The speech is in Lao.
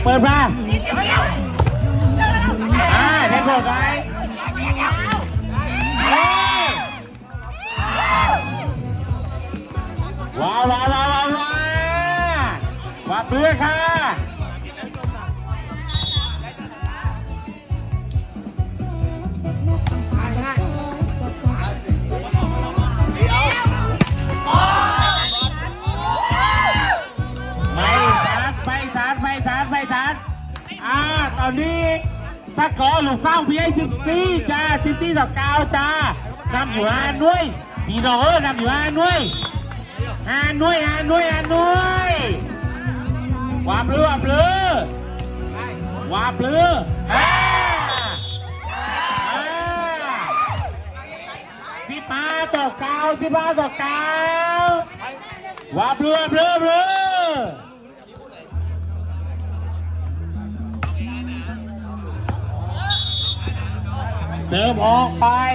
ເປີດມາ ອ່າ ແທງໂກໄກ ວ້າວ ວ້າວ ວ້າວ ວ້າວ ວ້າວ ເບືອຄ່າ. ໄປສານ ໄປສານ ໄປສານ ໄປສານ. ອ່າ ຕອນນີ້ສະກໍລູກສາວ ພີໄອ ສິບສີ່ ຈ້າ ສິບສີ່ ຕໍ່ ເກົ້າ ຈ້າ ນຳຢູ່ຫ້າໜ່ວຍ ພີ່ນ້ອງເອີຍ ນຳຢູ່ຫ້າໜ່ວຍ. ຫ້າໜ່ວຍ ຫ້າໜ່ວຍ ຫ້າໜ່ວຍ ວາບເລີ ວາບເລີ ວາບເລີ ຫ້າ ຫ້າ ສິບຫ້າ ຕໍ່ ເກົ້າ ສິບຫ້າ ຕໍ່ ເກົ້າ ວາບເລີ ວາບເລີ ວາບເລີ. ເສີບອອກໄປ.